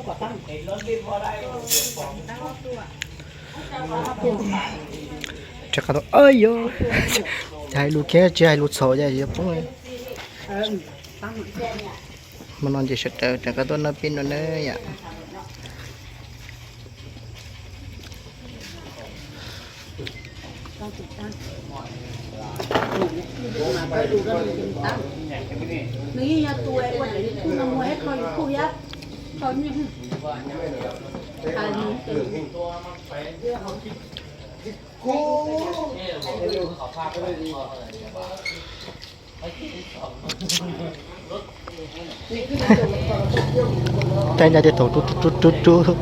Rov qab tuaj, yog hais lus khiav tsis hais lus txhaum ces yuav poob. Hmo no ces sawv daws rov qab tuaj noj peb no na yom. Caij ncav tej thaum rub rub rub rub.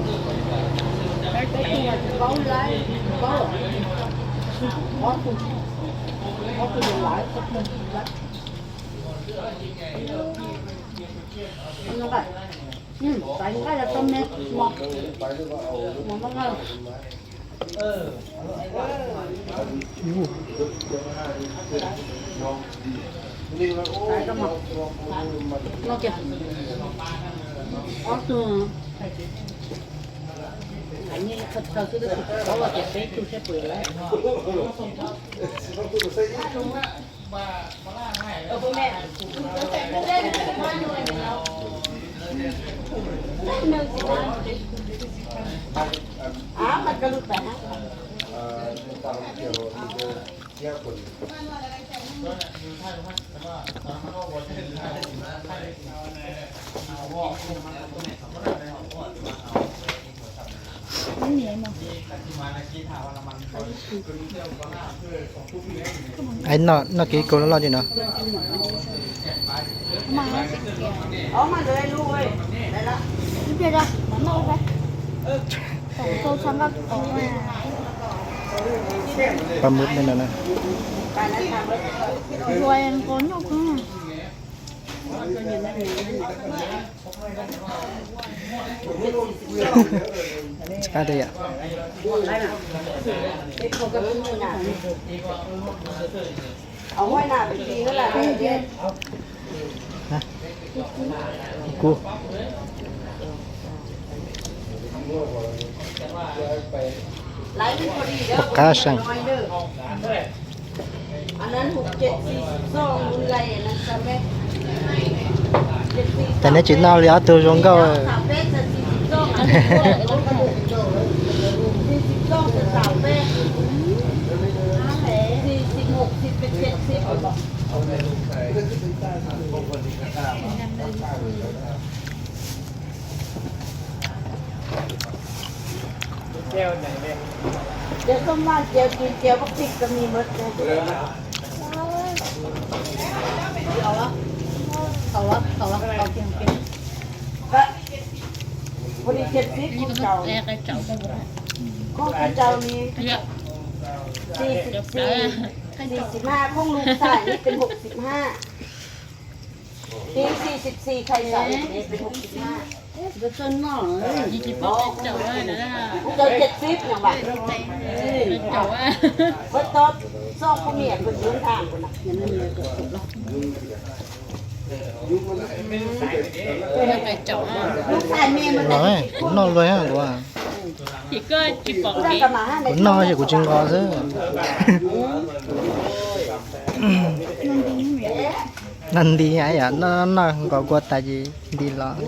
Noj kev kau loj loj li no. Pab mub me no na. Tsis qab tiag yom. Kub. Qab seev. Ces neb tsis noj li ob tug zoo nkauj.พอดีเจ็ดสิบ ของเก่า ของเก่านี่ สี่สิบสี่ สี่สิบห้า ของลูกชายนี่เป็น หกสิบห้า ปี สี่สิบสี่ ใครใส่นี่เป็น หกสิบห้า เจ้าเจ็ดสิบ อย่างวะ เบิดตอบ สองผัวเมียเพิ่นเดินทางพุ่นน่ะ ลูกชายเมียมัน Los, kuv noj luag thiab kuv. Kuv noj ces kuv tsis nqos xwb. Noj nti yom, noj noj nqos kua tas ces nti los.